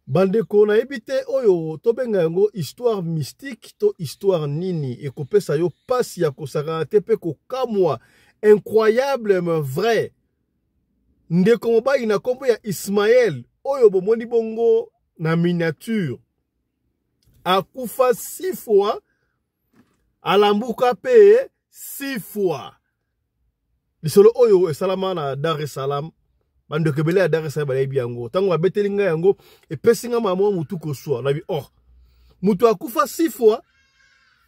Bandeko, nayebi te oyo tobenga yango histoire mystique to histoire nini, ekopesa yo pasi ya kosakana te mpe kokamwa, incroyable mais vrai. Ndeko mobali na nkombo ya Ismaël oyo bomoni bongo na miniature akufa 6 fois, alambuka mpe 6 fois. Lisolo oyo esalama na Dar es Salaam, bandeko ebele ya Dar es Salaam bayebi yango. Ntango babeteli ngai yango, epesi ngai mama motu koswa. Nabi, oh, moto akufa 6 fois,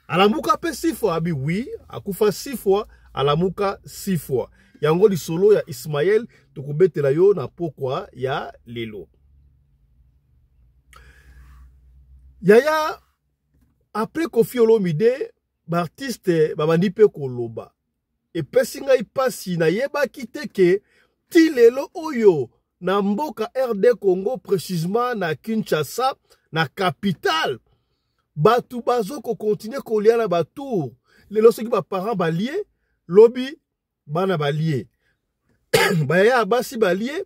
alamuka mpe 6 fois. Abi oui, akufa 6 fois, alamuka 6 fois. Yango lisolo ya Ismaël tokobetela yo na pokwa ya lelo. Yaya, après Koffi Olomide, baartiste babandi mpe koloba. Epesi ngai pasi, nayebaki te ke ti lelo oyo na mboka RD Congo, précisément na Kinshasa, na capitale, bato bazo kokontinue kolia na batour. Lelo soki baparent balie, lobi bana balie, bayaya basi balie,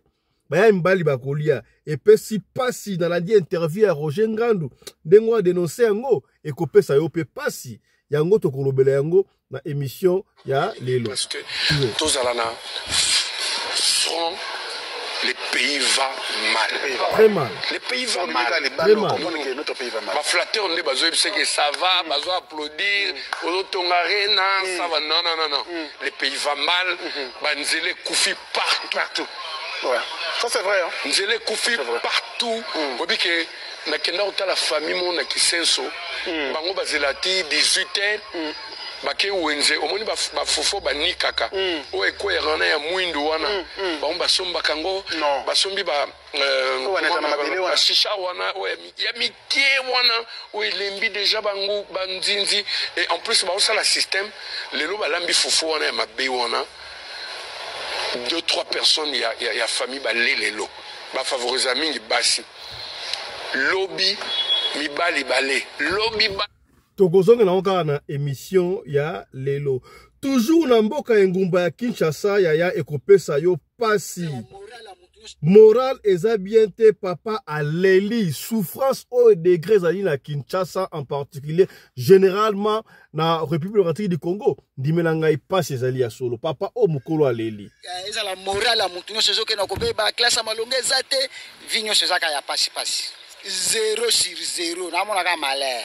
baya mibali bakolia. Epesi pasi. Nalandi interview ya Roger Ngandu ndenge wana denonce yango, ekopesa yo mpe pasi. Yango tokolobela yango na émission ya lelo. Parce que tozala na front, le pays va mal. Très mal. Le pays va mal. Très mal. Notre pays va mal. Baflatteur nde bazoyebisa ke ça va, bazo applaudir, ozotonga rena, ça va. Non, non, non, non. Le pays va mal. Banzela ekufi partout. Partout. Ouais. Ça c'est vrai. Hein? Nzela ekufi partout. Oyebi ke nakenda kotala famille mo na Kisenso, bango bazela ti 18 heures, bake wenze, omoni bafofo banikaka oyo ekweyaka wana ya mwindu wana, bango basombaka yango. Non. Basombi ba Oyo wana eza na mabele wana. Bashisha wana oyo ya mike wana oyo elembi deja bango banzinzi. Et en plus baosala système, lelo balambi fufu wana ya mabe wana, deux trois personnes ya famille bale lelo, bafavorise mingi basi, lobi mibali bale, lobi ba Tokozongela yango kaka na émission ya lelo. Toujours na mboka engumba ya Kinshasa, yaya, ekopesa yo pasi, moral eza bien te. Papa aleli souffrance oyo degré ezali na Kinshasa en particulier, généralement na République démocratique du Congo. Ndimela ngai, pasi ezali ya solo. Papa oyo mokolo aleli. Ezala moral ya motu nyonso ezokenda kobeba, classe ya malonga eza te, vie nyonso ezaka ya pasipasi, 0 sur 0. Namonaka malheur.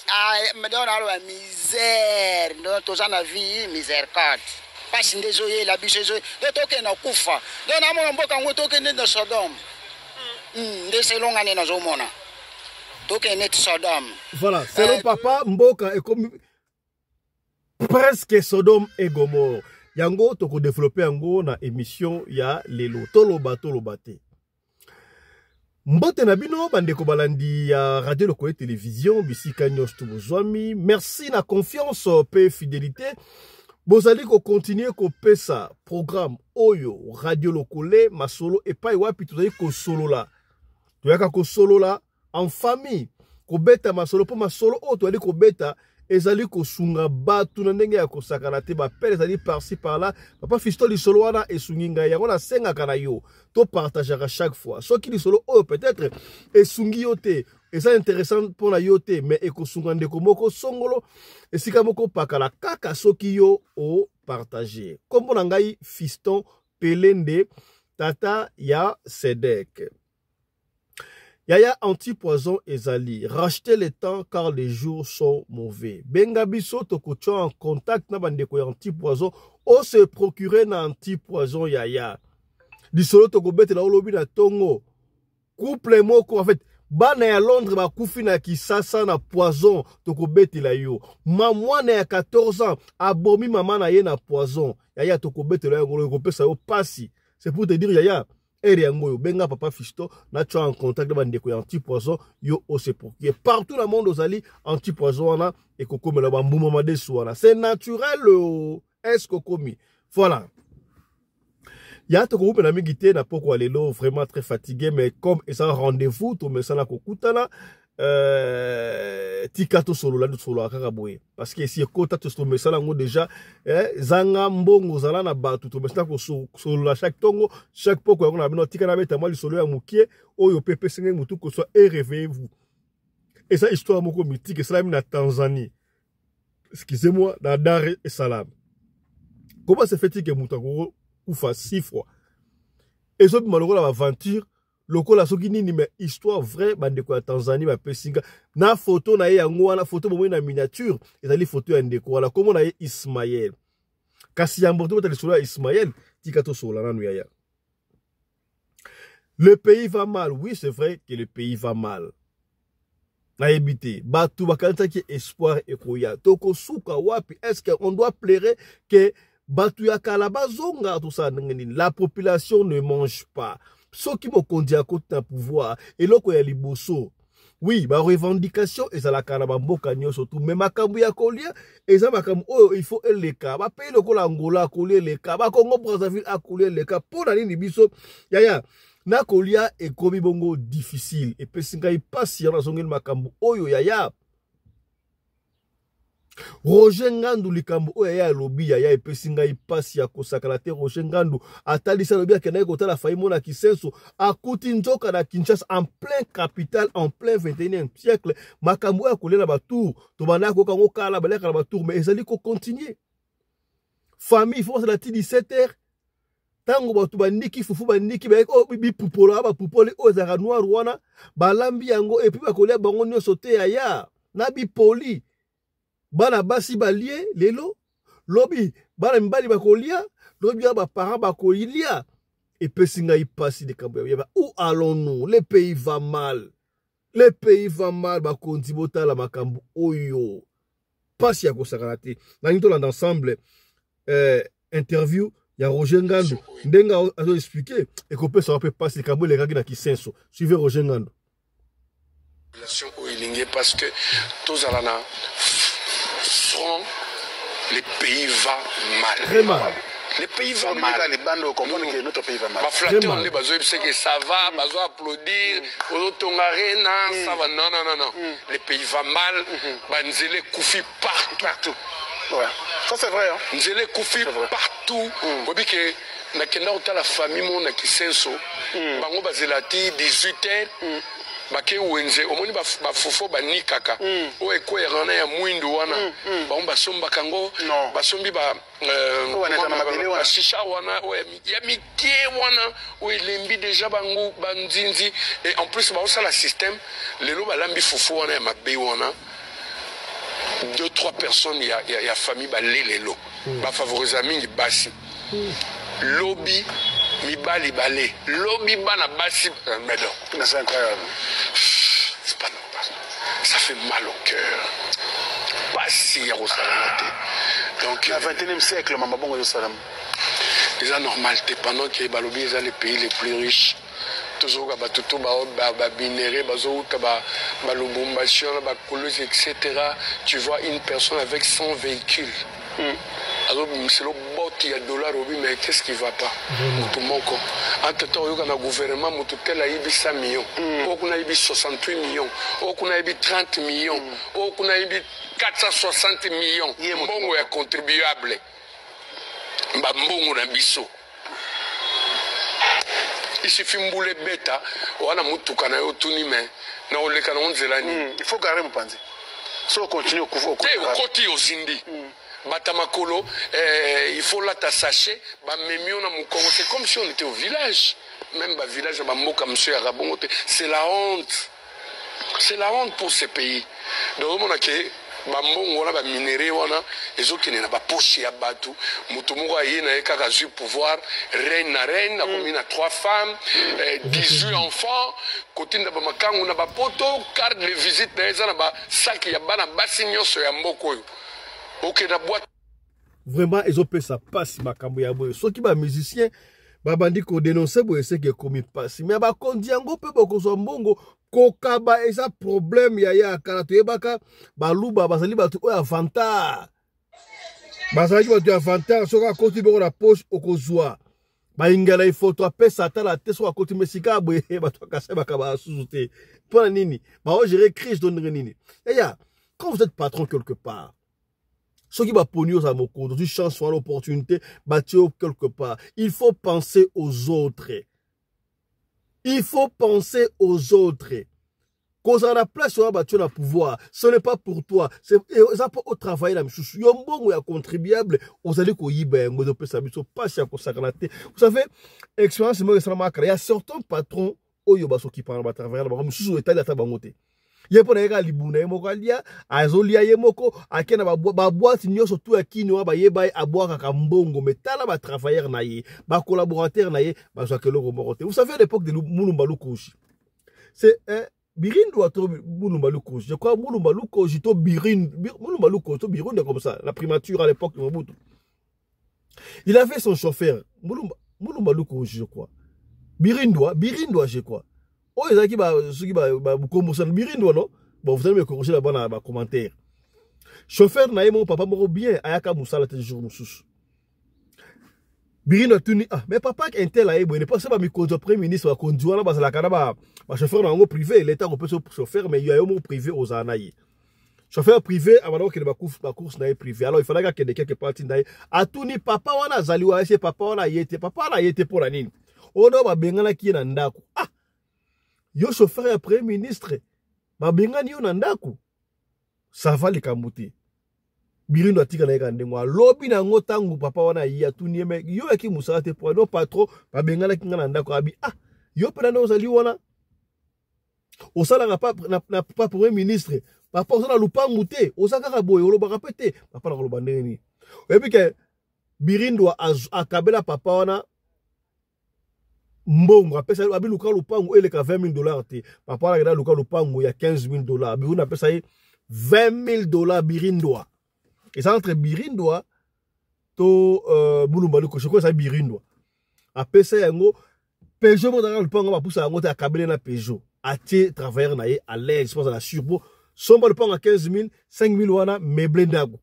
Donc naloba misère, donc toza na vie miséricorde, mpasi nde ezoyela biso, ezo donc tokende kufa. Donc namona mboka yango tokende na Sodome. Nde selonga nde nazomona tokende neti Sodome. Voilà, selon papa, mboka ekomi presque Sodome et Gomorre. Yango tokodéveloppe yango na émission ya lelo. Toloba, toloba te. Mbote na bino bandeko balandi ya Radio Lokoye Télévision bisika nyonso to bozwami. Merci na confiance mpe fidélité bozali kokontinue kopesa programme oyo Radio Lokole Masolo, epai wapi tozali kosolola, toyaka kosolola en famille, kobeta masolo, mpo masolo oyo tozali kobeta ezali kosunga bato na ndenge ya kosakana te. Bapele ezali par-ci par-là: "Papa Fisto, lisolo wana esungi ngai." Yango nasengaka na yo topartageaka chaque fois. Soki lisolo oyo peut-être esungi yo te, eza intéressant mpona yo te, mais ekosunga ndeko moko songolo esika moko pakala kaka soki yo opartage. Nkombo na ngai Fiston Pelende, tata ya Sedek. Yaya, antipoison ezali racheter le temps car les jours sont mauvais. Benga biso, tokotia en contact na bandeko ya antipoison, ose procurer na antipoison. Yaya, lisolo tokobetela olobi na ntongo, couple moko, en fait bana ya Londres bakufi na Kisasa na poison. Tokobetela yo ma mwana ya 14 ans abomi mama na ye na poison. Yaya, tokobetela yango, ekopesa yo pasi. C'est pour te dire, yaya, heure yango oyo benga papa Fisto, natia en contact na bandeko ya antipoison, yo ose procurer partout na monde ozali antipoison wana, ekokomela bambuma madesu wana, c'est naturel. Oh, est ce kokomi? Voilà, ya tokowumela mingi te na poko ya lelo. Vraiment très fatigué, mais comme eza rendez-vous, tomesana kokutana. Tika tosolola nde tosololaka kaka boye parce que esi ekota, tomesala yango déjà. Zanga mbongo, ozala na bato, tomesana kosolola chaque ntongo, chaque poko yango na bino. Tika nabeta mwa lisolo ya mokie oyo mpe epesi ngai motu koswa. Et réveillez-vous, eza histoire moko mythique esalami na Tanzanie, excusez-moi, na Dar es Salaam. Comment se fait-il que moto akokufa six fois? Ezobima lokola baaventure, lokola soki nini, mais histoire vraie. Bandeko ya Tanzanie bapesi nga na foto na ye. Yango wana foto bomoi na miniature, ezali foto ya ndeko wana, kombo na ye Ismael. Kasi yambo tobeta lisolo ya Ismael, tika tosolola nanu, yaya. Le pays va mal, oui, c'est vrai que le pays va mal. Nayebi te, bato bakanisaki espoir ekoya, tokosuka wapi? Est ce que on doit pleurer que bato ya kala bazonga? Tosala ndenge nini? La population ne mange pas. Soki mokonzi akoti na pouvoir, eloko ya liboso, oui, barevendication ezalaka na bamboka nyonso tu, mais makambo ya kolia eza makambo oyo il faut eleka. Bapays lokola Angola, akolia eleka, bakongo Brazzaville akolia eleka. Mpo na nini biso, yaya, na kolia ekomi bongo difficile? Epesi ngai mpasi. Yango nazongeli makambo oyo, yaya Roger Ngandu. Likambo oyo yaya alobi, yaya, epesi ngai mpasi ya kosakana te. Roger Ngandu atalisi, alobi akendaki kotala Faimo na Kisenso, akuti nzoka na Kinshasa, en plein capitale, en plein 21e siècle, makambo oyo akolia na batour, tobandaka koyoka yango kala, baliaka na batour, mais ezali kocontinue. Famille faut basala ti 17 heures. Ntango bato bandiki fufu, bandiki bayaki oyo bipupola, bapupoli oyo ezalaka noir wana, balambi yango et puis bakolia bango nyonso te, yaya, na bipoli. Bana basi balie lelo, lobi bana mibali bakolia, lobi ya baparent bakolia. Epesi ngai mpasi likambo ya où allons-nous? Le pays va mal, le pays va mal. Bakonzi, botala makambo oyo, mpasi ya kosakana te. Nangi tolanda ensemble interview ya Roger Ngandu, ndenge azoexpliquer, ekopesaka mpe mpasi likambo elekaki na Kisenso. Suivez Roger Ngandu. Population oyo elingi, parce que tozala na front, le pays va mal. Très mal. Le pays va mal. Libanda comprendre que notre pays va mal. Baflatteur nde bazoyebisa que ça va, bazo applaudir, ozotonga rena, ça va. Non, non, non, non, le pays va mal. Banzela ekufi partout. Partout, ouais. Ça, c'est vrai, hein? Nzela ekufi partout. Oyebi ke nakenda kotala famille mo na Kisenso, bango bazela ti 18 heures, bake wenze, omoni bafufu banikaka oyo ekweyaka wana ya mwindu wana, bango basombaka yango. Basombi bashisha wana oyo ya mike wana oyo elembi déjà bango banzinzi. Et en plus baosala système, lelo balambi fufu wana ya mabe wana, deux trois personnes ya famille bale lelo, bafavorise mingi basi, lobi mibali bale, lobi bana basi. Mais donc C'est incroyable. C'est pas normal, ça fait mal au cœur, pasi ya kosalama te. Donc na 21e siècle, mama, bongo ezosalama. Eza normal te, pendant que balobi eza le pays les plus riches. Tozoyoka bato to baminerais bazouta balubumbashi wana, bakolwezi, etc. Tu vois une personne avec 100 véhicules, azobimisela bote ya dollar, obi mais qu'est-ce qui va pas? Motu moko, entre temps oyoka na gouvernement, motu tel ayibi 100 millions, oyo kuna ayibi 68 millions, oyo kuna ayibi 30 millions, oyo kuna ayibi 460 millions. Mbongo ya contribuable, bambongo na biso. Il suffit mbula ebeta wana, motuka na yo otuni, mais na oleka nango nzela nini? Il faut garer mopanzi, so ocontinue. Te, okoti, ozindi, bata makolo, il faut lata sachet, bamemi yo na mokongo. C'est comme si on était au village. Même bavillage ya bamboka mosusu yaka bongo te. C'est la honte, c'est la honte pour ce pays. Donc omona ke bambongo wana, baminerais wana ezokende na bapoche ya bato. Moto moko aye na ye kaka, azwi pouvoir, reine na reine, akomi na trois femmes, 18 enfants, kotinda bamakangu na bapoto, carte de visite na ye eza na basaki ya bana basi nyonso ya mboka oyo. Okende na boîte. Vraiment ezopesa mpasi makambo ya boye. Soki bamusicien babandi kodénoncer boye, seke ekomi mpasi. Mais bakonzi yango mpe bokozwa mbongo, kokaba eza problème ya ya kala. Toyebaka baluba bazali bato oyo avantage, bazalaki bato ya avantage. Soki akoti bongo na poche, okozwa. Baingala ifoto apesa atala te soki akoti mesika boye bato ya Kasai bakabaka susu te. Mpo na nini? Baogere crise to ndenge nini? Yaya, quand vous êtes patron quelque part, soki baponi ozala mokonzi, ozwi chance wana, opportunité, batie yo quelque part, il faut penser aux autres. Il faut penser aux autres. Kozala na place wana batie na pouvoir, ce n'est pas pour toi, eza mpo otravaille na misusu. Yo mbongo ya contribuable ozali koyiba yango, ezopesa biso mpasi ya kosakana te. Vous savez, expérience moko esalamaka kala ya certains patrons oyo basokipaka na batravailleur na bango, mosusu etali ata bango te. Ye mpo na ye kaka libumu na ye moko alia, azolia ye moko, ake na baboite nyonso tu ya kini wana bayeba ye abwakaka mbongo. Me tala batravailleur na ye, bacollaborateur na ye bazwaka eloko moko te. Vous savez, à l'époque de Mulumba Lukoji, c'est eh, Birindwa to Mulumba Lukoji, je crois Mulumba Lukoji to Birindu, Mulumba Lukoji to Birundu comme ça, la primature à l'époque de Mobutu. Il avait son chauffeur, Mulumba, Mulumba Lukoji, je crois. Birindwa, Birindwa, je crois. Oh, ezalaki ba soki ba ba bukombosa Birindwa, non? Bon, vous allez me corriger là-bas dans ba commentaire. Chauffeur na ye moko papa moko bien ayaka mosala te jour mosusu. Birino atuni, ah mais papa intel aye boye, parce que ba mikonzi ya premier ministre bakonzi wana bazalaka na ba ba chauffeur na bango privé, l'état kopesa chauffeur, mais ya yo moko privé ozala na ye. Chauffeur privé abanda kokende ba course na ye privé. Alors il fallait akende quelque part, tinda ye. Atuni papa wana azali wana, ese papa wana aye te, papa wana aye te mpo na nini? Oyo babenganaki ye na ndako. Ah, yo chauffeur ya premier ministre babengani yo na ndako, ça va likambo te. Birindo atika na ye kaka ndenge alobi na yango. Ntango papa wana aye, atuni ye, me yo yaki mosala te po no patron babenganaki nga na ndako. Abi, ah, yo mpe nde ozali wana osalaka pa, na pa premier ministre, papa oza na lupangu te, oza kaka boye, olobaka mpe te. Papa nakoloba ndenge nini? Oyebi ke Birindwa akabela papa wana mbongo, apesa abi luka lupangu eleka 20 000 $ te. Papa wana akenda luka lupangu ya 15 000 $. Birindwa apesa ye 20 000 $. Birindwa, eza entre Birindwa to Bulumba Lukoshi, eza Birindwa. Apesa yango Peugeot moko ezalaka lupango, bapusa yango te, akabeli na Peugeot, atie travailleur na ye à l'aise mpo azala sûr. Po somba lupango ya 15 000, 5 000 wana meuble ndako,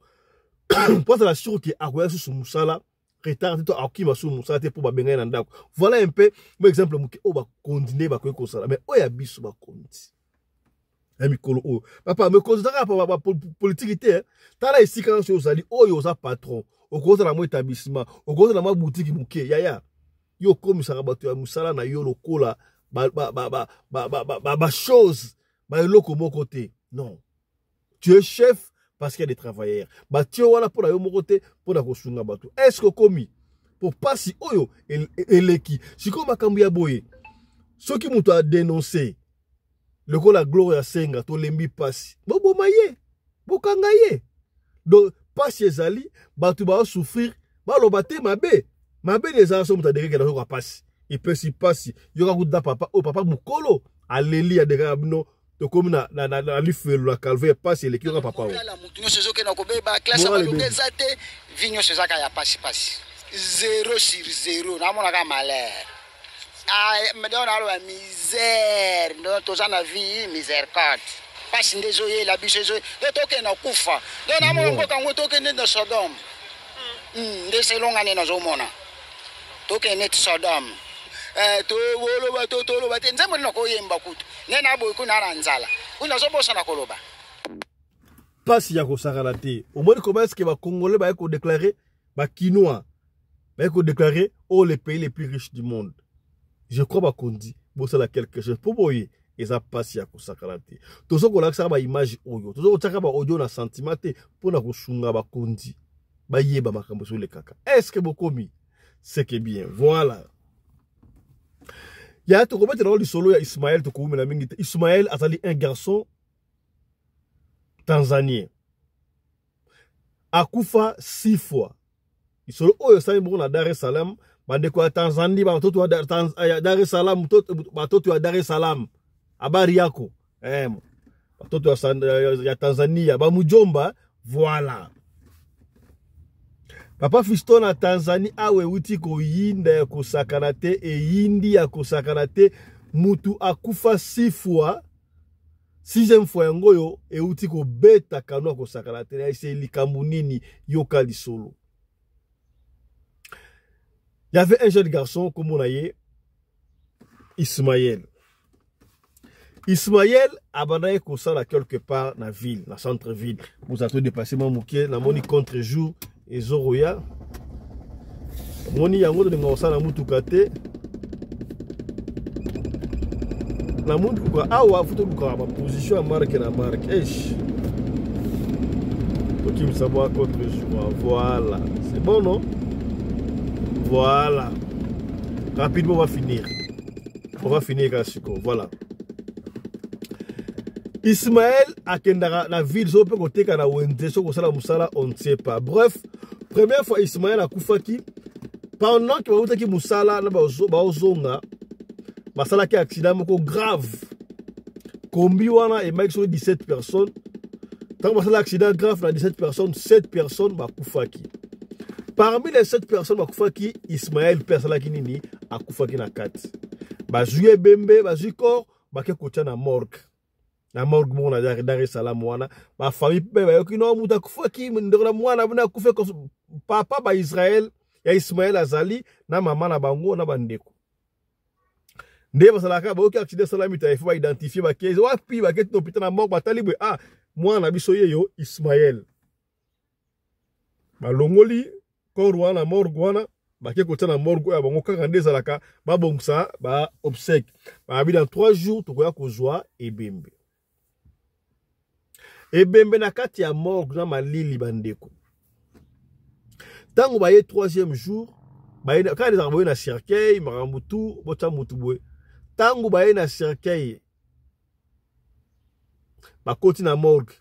mpo azala sûr ke akoya susu mosala retard te to akokima susu mosala te mpo babengai na ndako. Voilà un peu mo exemple moke oyo bakonzi nde bakoki kosala. Mais oyo ya biso bakonzi ya mikolo oyo, papa mokonzi, ozaka bapolitiki te. Tala esika nyonso ozali, oyo oza patron, okozala mwa établissement, okozala mwa boutique moke, yaya, yo okomisaka bato ya mosala na yo lokola bachose, baeloko moko te. Non, tu es chef parce qu'il y a des travailleurs. Batie wana mpo na yo moko te, mpo na kosunga bato. Est ce que okomi po pasi oyo eleki sikoyo, makambo ya boye, soki moto adénonce lokola Gloire ya Senga, tolembi pasi, boboma ye, bokanga ye. Donc pasi ezali, bato baosouffrir, baloba te. Mabe mabe nde ezala so moto adekeke nazoka pasi, epesi pasi. Yoka kuta papa oyo, papa mokolo aleli, adekaka bino, tokomi na lifelo na calvaire, pasi eleki. Yoka papa oyo. Motu nyonso ezokenda kobeba, classe ya malonga eza te, vie nyonso ezaka ya pasi pasi, 0 sur 0. Namonaka malheur, donc naloba misère. Donc toza na vie miséricorde, pasi nde ezoyela biso, ezo donc tokende kufa. Donc namona mboka yango tokende na Sodome nde selonga nde nazomona tokende neti Sodome. Toloba to toloba te, nzembo nini nakoyemba kutu nde naboyi kuna na nzala kuna nazobosana koloba. Mpasi ya kosakana te. Omoni comment est ce que bacongolais baye kodéclare, bakinois baye kodéclare oyo le pays le plus riche du monde. Je crois bakonzi bosala quelque chose mpo boye eza mpasi ya kosakana te. Toza kolakisaka baimage oyo, toza kotiaka baaudio na sentiment te, mpona kosunga bakonzi bayeba makambo ezolekaka. Est ce que bokomi? C'est que bien, voilà. Ya tokobetela o lisolo ya Ismael, tokowumela mingi te. Ismael azali un garçon tanzanien, akufa six fois. Lisolo oyo esali bongo na Dar es Salaam. Bandeko ya Tanzanie, batoto ya Dar es Salaam, batoto ya Dar es Salaam, habari yako? Batoto ya Tanzania, bamujomba, voilà. Papa Fiston na Tanzanie awa ewuti koyinda ya kosakana te, eyindi ya kosakana te. Mutu akufa six fois, sixième fois yango oyo euti kobeta kano ya kosakana te. Ese likambo nini? Yoka lisolo. Il y avait un jeune garçon kombo na ye Ismaël. Ismaël abandaki kosala quelque part na ville, na centre ville. Bozala to dépassé mwa moke, namoni contre jour ezoroya. Moni yango tolinga kosala mutuka te. Na mutuka awa faut tolukaka ba position ya marque na marque. Eish. Tokimisa mwa contre jour. Voilà. C'est bon non? Voilà. Rapidement on va finir. On va finir kaka sikoyo. Voilà. Ismaël akendaka na ville soki mpe koteka na wenze soki kosala mosala on ne sait pas. Bref, première fois Ismaël akufaki pendant que bautaki mosala na baozonga basalaki accident moko grave. Kombi wana emaki soki 17 personnes. Ntango basala accident grave na 17 personnes, 7 personnes bakufaki. Parmi les 7 personnes bakufaki, Ismaël mpe asalaki nini? Akufaki na kati. Bazwi ebembe, bazwi corps, bake kotia na morgue. Na morgue moko na Dar es Salaam wana, ba famille mpe bayoki no moto akufaki, ndeko na mwana bino akufi, papa ba Israël ya Ismaël azali na mama na bango na bandeko. Nde bazalaka bayoki accident esalami ta, il faut ba identifier bakezi wapi, baketi na hôpital na morgue, batali boye, ah mwana na biso yeyo Ismaël. Balongoli corps wana morgue wana, bake kotia na morgue oyo ya bango kaka nde ezalaka babongisa ba obsèque. Babi dans 3 jours tokoya kozwa ebembe. Ebembe na kati ya morgue na malili bandeko. Tango baye 3e jour, baye kaka ezalaka boye na cercueil, makambo tout, botia mutu boye. Tango baye na cercueil, bakoti na morgue,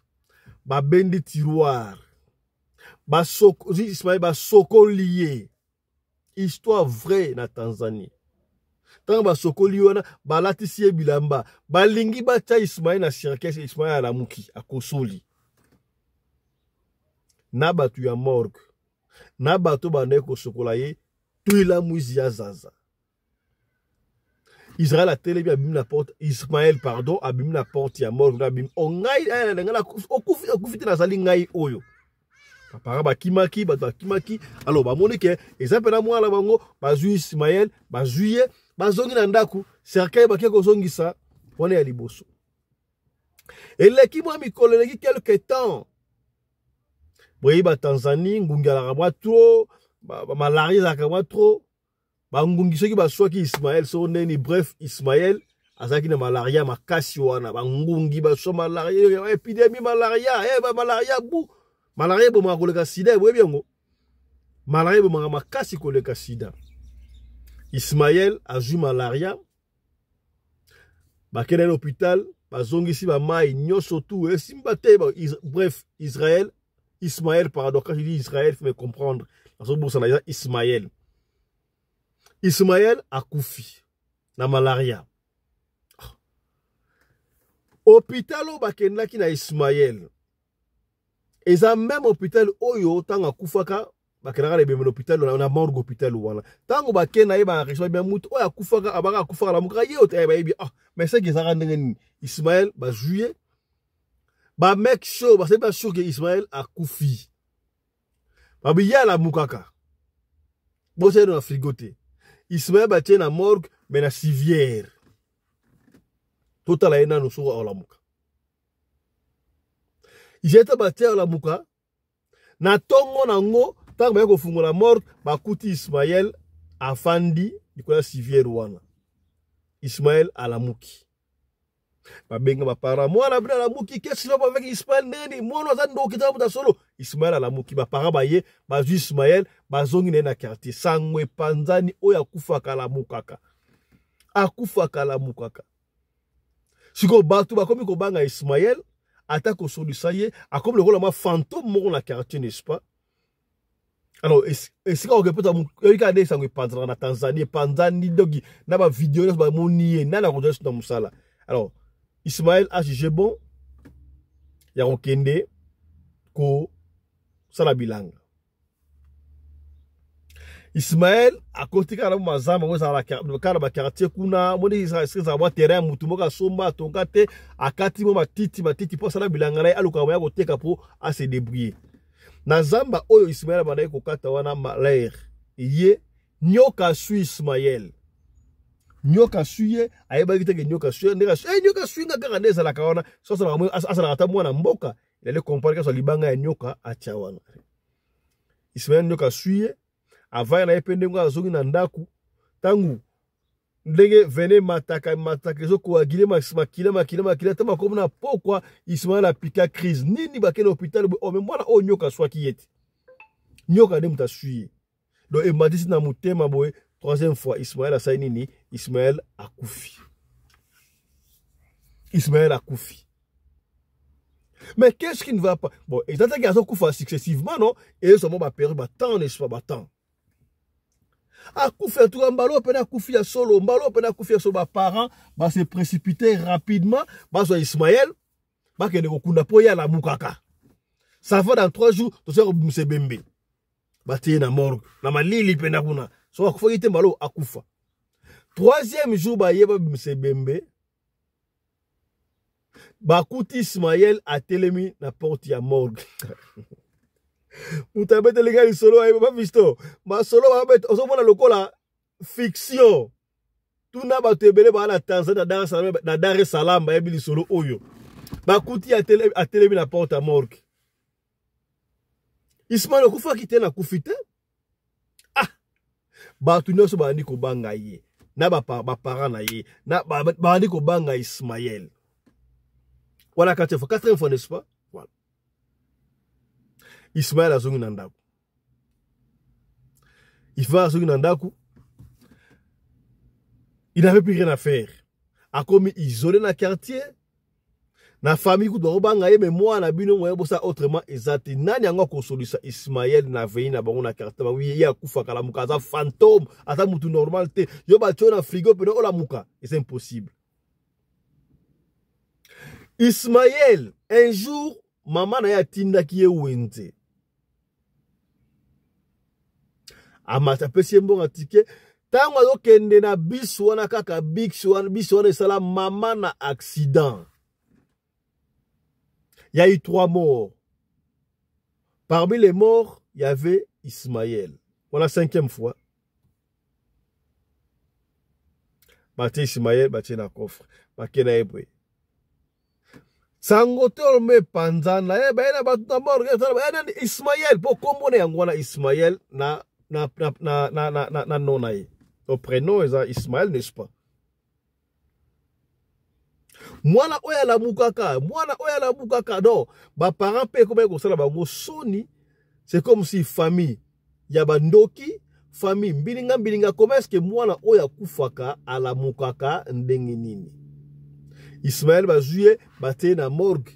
babendi tiroir, basoko, Ismaël basokoli ye. Histoire vraie na Tanzanie. Tango basokoli wana, balatisi ye bilamba, balingi batia Ismaël na cercueil, Ismaël alamuki, akosoli. Na batu ya morgue, na bato bandaki kosokola ye, twila mwizi ya zaza. Israël atelemi abimi na porte, Ismaël pardon, abimi na porte ya morgue, abimi, oh ngai, eh, ngai na kufi, okufi, okufi te nazali ngai oyo. Bapara bakimaki, bato bakimaki, alors bamoni ke eza mpe na mwana bango, bazwi Ismaël, bazwi ye, bazongi na ndako, cercueil bake kozongisa wana ya liboso. Eleki mwa mikolo, eleki quelque temps. Boyebi ba Tanzanie, ngungi alaka mwa trop, ba malaria ezalaka mwa trop. Bangungi soki baswaki Ismaël so neni, bref Ismaël azalaki na malaria makasi wana, bangungi baswa malaria, epidemie malaria, eh, ba malaria bu malaria ebomaka koleka sida, boyebi yango, malaria ebomaka makasi koleka sida. Ismaël azwi malaria, bakende na hôpital, bazongisi ba mai nyonso tout esimba te, bref Israël, Ismaël pardon, quand je dis Israël, faut me comprendre. Nazobosana eza Ismaël. Ismaël akufi na malaria. Hôpital oyo bakendaki na Ismaël eza même hôpital oyo ntango akufaka bakendaka na ebembe na hôpital na morgue hôpital wana. Ntango bakenda ye ba enregistrement bien mutu oyo akufaka abaka akufaka na mukaka ye oyo bayebi, ah mais c'est que ezalaka ndenge nini? Ismaël bazwi ye, ba make sure, basali ba sure que Ismaël akufi. Babi ye alamukaka. Bosali na frigo te. Ismaël batie na morgue mais na civière. Totala ye nanu soko alamuka. Ismaël batie alamuka na tongo nango ntango baye kofungola morgue bakuti Ismaël afandi likolo ya civière wana. Ismaël alamuki. Babenga ba parents, mwana bino alamuki, qu'est-ce qui va pas avec Ismaël ndenge nini? Mwana aza ndoki, tala moto ya solo. Ismaël alamuki, ba parents baye, bazwi Ismaël, bazongi na ye na quartier. Sango epanzani oyo akufaka alamukaka. Akufaka alamukaka. Sikoyo bato bakomi kobanga Ismaël, ata kosolisa ye, akomi lokola mwa fantôme moko na quartier, n'est-ce pas? Alors, esika okepota oyebi kaka nde sango epanzanaka na Tanzanie, epanzani doki na ba video nyonso bamoni ye, nani akozwa yesu na mosala. Alors, Ismaël a jugé bon ya kokende kosala bilanga. Ismaël akoti kaka na mazamba oyo ezalaka kaka na ba quartier kuna, omoni ezala mwa terrain ya mutu moko asomba atonga te, akati mwa matiti matiti mpo asala bilanga na ye, alukaka moya koteka mpo a se débrouiller. Na zamba oyo Ismaël abandaki kokata wana malaire ye Nyoka aswi Ismael, nyoka aswi ye, ayebaki te ke nyoka aswi ye, ndenge aswi eh, nyoka aswi nga kaka nde ezalaka wana. So asalaka ata mwana mboka, il allait comprendre que libanga ya nyoka atia wana. Ismael nyoka aswi ye, avaya na ye mpe ndenge azongi na ndako, ntango ndenge vene mataka mataka ezokoagile makila makila makila, ntango akomi na pokwa, Ismael apika crise nini, bakende hôpital boye, oh, me mwana oyo nyoka aswaki ye te, nyoka nde moto aswi ye. Donc ematisi na motema boye. Troisième fois Ismael asali nini? Ismael akufi. Ismael akufi. Mais qu'est-ce qui ne va pas? Bon, eza te ke azokufa successivement, non, ezwa mwa baperiode, batemps, n'est-ce pas, batemps. Akufi en tout cas, mbala oyo mpena akufi ya solo, mbala oyo mpena akufi ya solo. Baparent base précipité rapidement, bazwa Ismael, bakende kokunda mpo ye alamukaka. Ça va, dans 3 jours toza kobimisa ebembe. Batie na morgue na malili mpena kuna, so akufaki te, mbala oyo akufa. Troisième jour, baye babimisa ebembe, bakuti Ismael atelemi na porte ya morgue. Moto abeteli ngai lisolo, aye papa Fisto, masolo babeta, ozomona lokola fiction. Tuna bato ebele baa na Tanzanie, na Dar es Salaam, bayebi lisolo oyo. Bakuti atelemi na porte ya morgue. Ismael okufaki te? Nakufi te. Ah, bato nyonso babandi kobanga ye na baparent na ye, babandi kobanga Ismael wana. Quatrième fois, quatrième fois, n'est-ce pas? Voilà. Ismael azongi na ndako. Ismael azongi na ndako, il n'avait plus rien à faire, akomi isolé na quartier, na famille kutu bakobanga ye. Me mwana bino moye bosala autrement eza te. Nani yango akosolisa Ismael na vei na bango na quartier bango? Ye akufaka, lamuka, aza fantôme, aza mutu normal te. Yo batio na frigo pene, olamuka, eza impossible. Ismael, un jour, mama na ye atindaki ye wenze, amata, apesi ye mbongo ticket. Ntango azokende na bus wana, kaka bus wana, bus wana esala mama na accident. Il y a eu trois morts. Parmi les morts, il y avait Ismaël. Voilà, cinquième fois. Batie Ismaël, batie na coffre, bake na ye boye. Sango tolome epanzana ye, baye na bato na morgue, nani Ismaël, mpo kombo na yango wana Ismaël na nom na ye, to prénom eza Ismaël, n'est-ce pas? Mwana oyo alamukaka, mwana oyo alamukaka. Donc baparent mpe ekomaki kosala bango soni. C'est comme si famille ya bandoki, famille mbilinga mbilinga. Comment est-ce que mwana oyo akufaka alamukaka ndenge nini? Ismaël, bazwi ye, batie na morgue.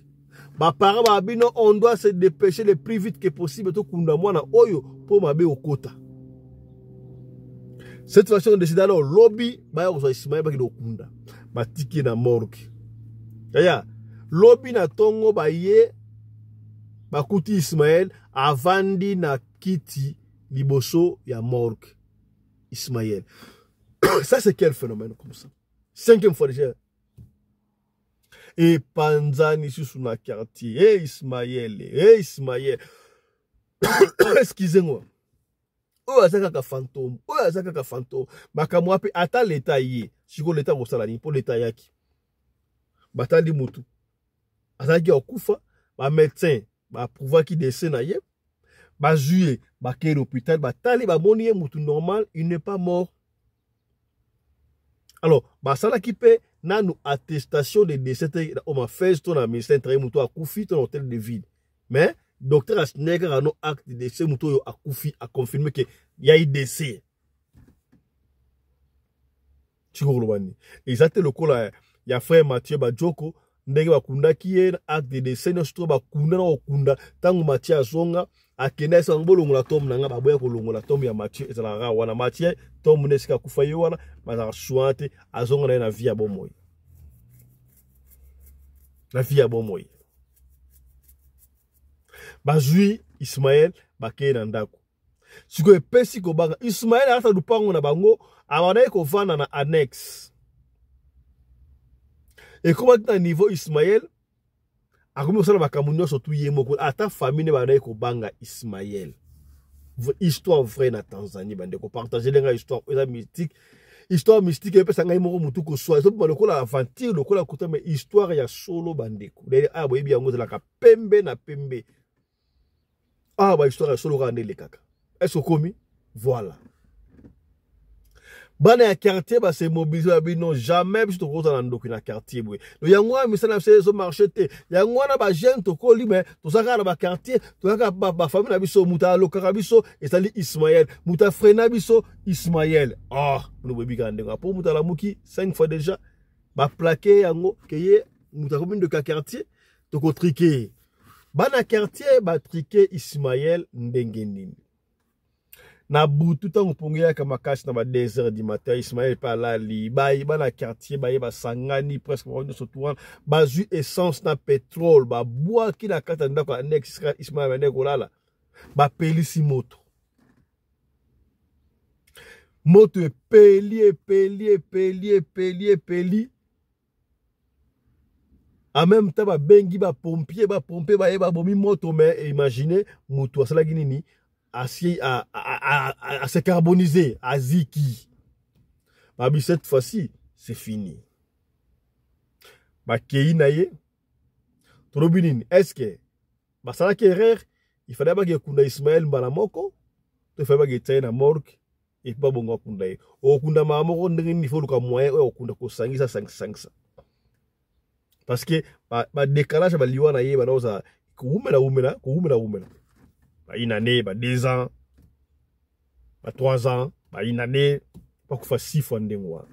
Baparent babino, on doit se dépêcher le plus vite que possible, tokunda mwana oyo mpo mabe okota. Cette fois-ci, on décide alors, lobi baya kozwa Ismaël, bakende kokunda. Batiki na morgue. Yaya, lobi na ntongo, baye bakuti Ismaël avandi na kiti liboso ya morgue. Ismaël, ça c'est quel phénomène comme ça? Cinquième fois déjà, epanzani lisusu na quartier e Ismaël, e Ismaël, excusez-moi, oyo aza kaka fantôme, oyo aza kaka fantôme. Makambo wapi? Ata leta ye sikoyo, leta kosala nini? Mpo leta ayaki, batali mutu azalaki akufa, bamédecin baapprouvaki décès na ye. Bazwi ye, bakei na hôpital, batali, bamoni ye mutu normal, il n'est pas mort. Alors basalaki mpe nanu attestation de décès te na OMAFES to na ministère intérieur, moto akufi, to na hôtel de ville. Mais docteur asignaki kaka no acte de décès, moto oyo akufi, aconfirme ke yai décès. Sikoyo koloba nini? Eza te lokola ya frère Mathieu Bajoko, ndenge bakundaki ye, acte de décès nyonso to bakunda na kokunda. Ntango Mathieu azonga, akende, ayesa bango: "Bolongola tombe na nga." Baboya kolongola tombe ya Mathieu, ezalaka kaka wana. Mathieu, tombe nde esika akufa ye wana, bazalaka soin te. Azonga na ye na vie ya bomoi, na vie ya bomoi. Bazwi Ismael, bakei na ndako. Sikoyo epesi kobanga. Ismael alata lupango na bango, abandaki kovanda na annexe. Ekomaki na niveau Ismael akomi kosala makambo nyonso tu ye moko, ata famille nde bandaki kobanga Ismael. Histoire vraie na Tanzanie, bandeko, partager nga histoire eza mystique. Histoire mystique epesa ngai moko motu koswa, ezobima lokola aventure, lokola kuta, mais histoire ya solo, bandeko. D'ailleurs awa boyebi yango, ezalaka pembe na pembe. Awa ba histoire ya solo kaka nde elekaka. Est-ce okomi? Voilà, bana ya quartier base mobiliser, babi non, jamais biso tokozala na ndoki na quartier boye. Yango wana misala na biso ezomarcher te. Yango wana bajeune tokoli, mais toza kaka na baquartier, toza kaka bafamille na biso. Moto alokaka biso ezali Ismael, moto afreina biso Ismael. Ah, bino boyebi kaka ndenge po moto alamuki 5 fois déjà, baplaquer yango ke ye moto akomi ndoki ya quartier. Tokotriquer ye. Bana quartier batriquer Ismael ndenge nini? Na butu, ntango mpongo eyaka makasi, na ba 2 heures du matin, Ismael mpe alali. Baye bana quartier baye, basangani presque bango nyonso tu wana, bazwi essence na pétrole, babwaki na kati ya ndako ya annexe esika Ismael bande kolala. Bapelisi moto. Moto epeli, epeli, epeli, epeli, epeli. En même temps babengi bapompier. Bapompier baye, babomi moto. Mais imagine, moto asalaki nini? Asi a se carboniser, aziki. Babi cette fois-ci c'est fini. Bakei na ye. Tolobi nini? Est-ce que basalaki erreur? Il fallait bakekunda Ismael mbala moko to il fallait baketia ye na morgue et puis babongo akunda ye? Okunda mama moko ndenge nini? Faut oluka moyen oyo okunda kosangisa, sangisangisa, parce que badécalage ba baliwa na ye bana kozala kowumela wumela, kowumela wumela, ba une année, ba 2 ans, ba 3 ans, ba une année. Bakufa six fois ndenge wana.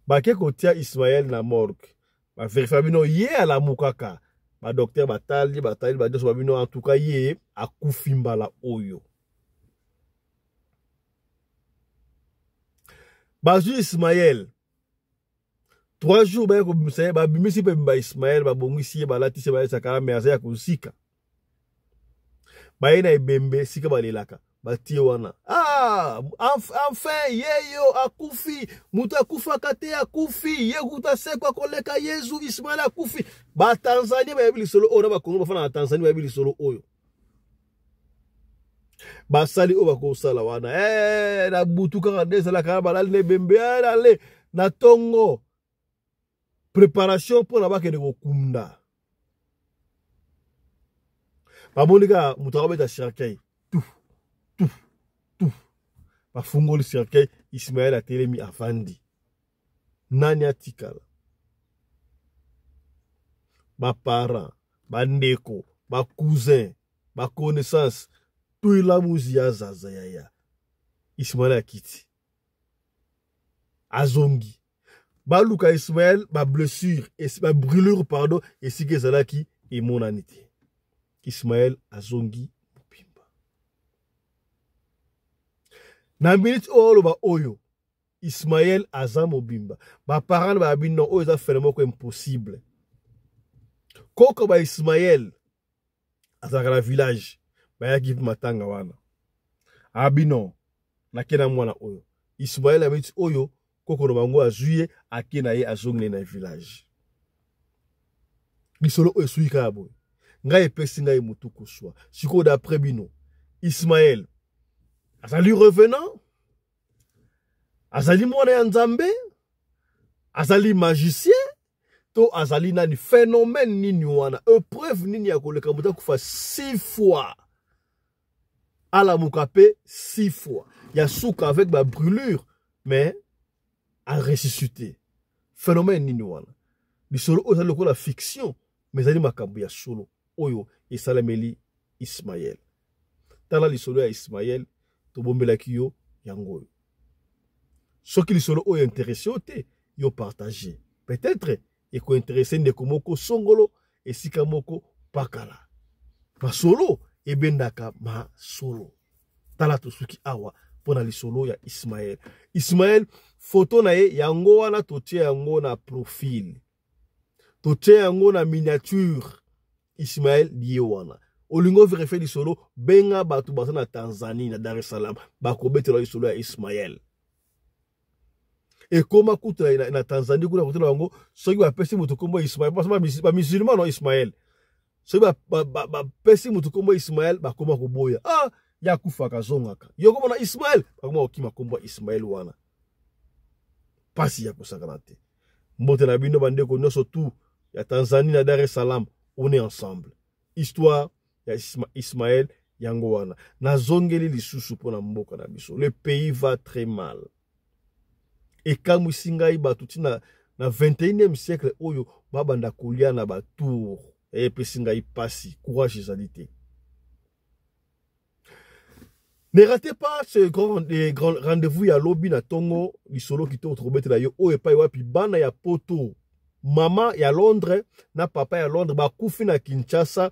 Bake kotia Ismael na morgue, bavérifier bino ye alamukaka. Badocteur batali, batali banyonso, babino en tout cas ye akufi mbala oyo. Bazwi Ismael 3 jours, baye kobimisa ye. Babimisi mpe ba Ismael, babongisi ye, balatisi ye, bayesaka, mais aza ya kozika. Baye na ebembe esika balelaka, batie wana. Ah, enfin ye yo akufi, moto akufaka te akufi, ye kuta sekwa koleka Yezu. Ismael akufi. Batanzanie bayebi lisolo oyo, na Bakongo bafanda na Tanzanie bayebi lisolo oyo. Basali oyo bakosala wana na butu kaka nde ezalaka. Balali na ebembe ale na ntongo, préparation mpona bakende kokunda. Bamoni kaka moto akobeta cercueil, tu tu tu. Bafungoli cercueil, Ismael atelemi, avandi. Nani atikala? Baparent, bandeko, bacousin, baconnaissance, tuilamuzi ya zaza yaya. Ismael akiti, azongi. Baluka Ismael, bablessure, babrûlure, pardon, esika ezalaki emonani te. Ismael azongi mobimba. Na minute oyo oloba oyo, Ismael aza mobimba. Baparent bayabi non, oyo eza phénomène moko impossible. Koko ba Ismael azalaka na village, bayaki mpe matanga wana. Abi non, nake na mwana oyo Ismael. Abeti oyo koko na bango azwi ye, ake na ye, azongi na village. Lisolo oyo esuki kaka boye. Ngai epesi ngai motu koswa. Sikoyo, d'après bino, Ismael azali revenant, azali mwana ya Nzambe, azali magicien to azali nani? Phénomène nini wana? Épreuve nini ya koleka moto akufa six fois, alamuka mpe six fois ya suka avec babrûlure, mais aressuscité? Phénomène nini wana? Lisolo oyo ezali lokola fiction, mais ezali makambo ya solo oyo esalameli Ismael. Tala lisolo ya Ismael tobombelaki yo yango oyo. Soki lisolo oyo intéresser yo te, yo partage, peut-être ekointéresser ndeko moko songolo esika moko pakala. Masolo ebendaka masolo. Tala, tosuki awa mpo na lisolo ya Ismael. Ismael, foto na ye yango wana, totie yango na profil, totie yango na miniature. Ismael ye wana. Olingi ovérifier lisolo, benga bato baza na Tanzanie, na Dar es Salaam, bakobetela lisolo ya Ismael. Ekoma kutu na Tanzanie kuna, kotela bango soki bapesi moto nkombo Ismael, bamusulman no Ismael, soki bapesi moto nkombo Ismael, bakoma koboya. Ah, Ye akufaka azongaka. Yo komona Ismaël, bakoma kokima kombo ya Ismaël wana. Pasi ya kosakana te. Mbote na bino bandeko nyonso tout ya Tanzanie na Dar es Salaam, on est ensemble. Histoire ya Ismaël yango wana. Nazongeli lisusu mpo na mboka na biso. Le pays va très mal. Ekamwisi ngai bato ntina na 21e siècle oyo babanda kolia na batour. Epesi ngai pasi, courage ezali te. Ne ratez pas ce grand rendez-vous ya lobi na tongo lisolo kitoko tokobetela yo oyo epai wapi bana ya poto, mama ya Londres na papa ya Londres bakufi na Kinshasa,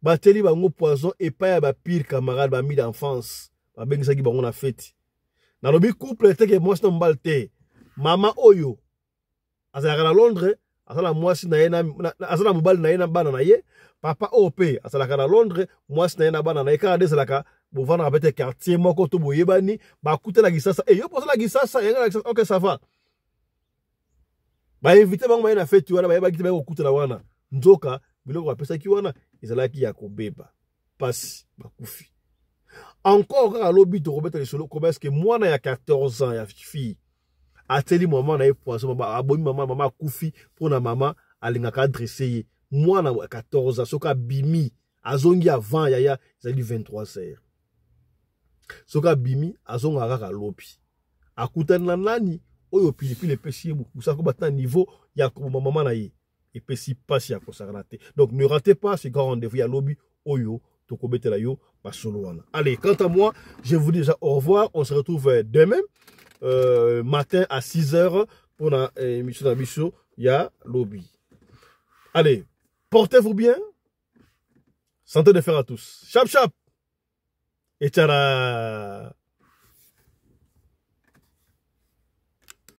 batieli bango poison epai ya ba pire camarade, ba amis d'enfance, babengisaki bango na feti. Nalobi couple teke mwasi na mobali te. Mama oyo azalaka na Londres, aza na mwasi na ye, aza na mobali na ye na bana na ye. Papa oyo mpe azalaka na Londres, mwasi na ye na bana na ye. Kaka nde ezalaka bovandaka pete quartier moko to boyebani, bakutana Kisasa. E yo mpo ozala Kisasa, yanga na Kisasa, ok, ça va. Bainvite bango baye na feti wana, bayebaki te baye kokutana wana. Nzoka biloko bapesaki wana ezalaki ya kobeba. Pasi, bakufi. Encore kaka lobi tokobeta lisolo comment est-ce que mwana ya 14 ans ya fille ateli mama na ye poison, abomi mama, mama akufi mpona mama alingaka adresse ye. Mwana ya 14 ans soki abimi azongi avant yaya ezali 23 heures, soki abimi azongaka kaka lobi, akutani na nani oyo pilipili epesi ye bokusa ko bata niveau ya koboma mama na ye. Epesi pasi ya kosakana te. Donc ne ratez pas ce grand rendez-vous ya lobi oyo tokobetela yo masolo wana. Allez, quant à moi, je vous dis déjà au revoir. On se retrouve demain matin à 6 heures pour la émission na biso ya lobi. Allez, portez-vous bien. Santé de fer à tous. Chap chap. Et tchara.